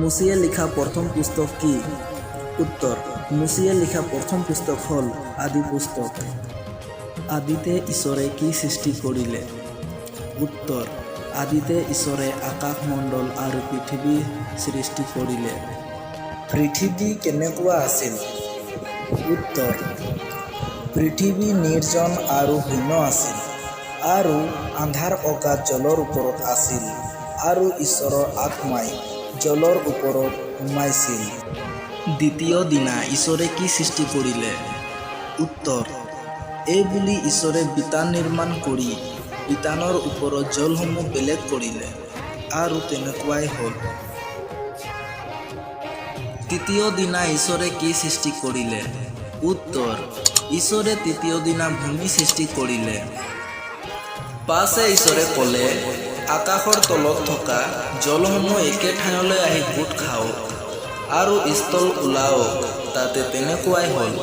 মোচিয়ে লিখা প্ৰথম পুস্তক কি? উত্তৰ, মোচিয়ে লিখা প্ৰথম পুস্তক হ'ল আদি পুস্তক। আদিতে ঈশ্বৰে কি সৃষ্টি কৰিলে? উত্তৰ, আদিতে ঈশ্বৰে আকাশমণ্ডল আৰু পৃথিৱী সৃষ্টি কৰিলে। পৃথিৱী কেনেকুৱা আছিল? উত্তৰ, পৃথিৱী নিৰ্জন আৰু শূন্য আছিল আৰু আন্ধাৰ অগাধ জলৰ ওপৰত আছিল আৰু ঈশ্বৰৰ আত্মাই জলৰ ওপৰত সোমাইছিল। দ্বিতীয় দিনা ঈশ্বৰে কি সৃষ্টি কৰিলে? উত্তৰ, এই বুলি ঈশ্বৰে বিতান নিৰ্মাণ কৰি বিতানৰ ওপৰত জলসমূহ বেলেগ কৰিলে আৰু তেনেকুৱাই হ'ল। তৃতীয় দিনা ঈশ্বৰে কি সৃষ্টি কৰিলে? উত্তৰ, ঈশ্বৰে তৃতীয় দিনা ভূমি সৃষ্টি কৰিলে। পাছে ঈশ্বৰে ক'লে, আকাশৰ তলত থকা জলসমূহ একে ঠাইলৈ আহি গোট খাওক আৰু স্থল ওলাওক। তাতে তেনেকুৱাই হ'ল।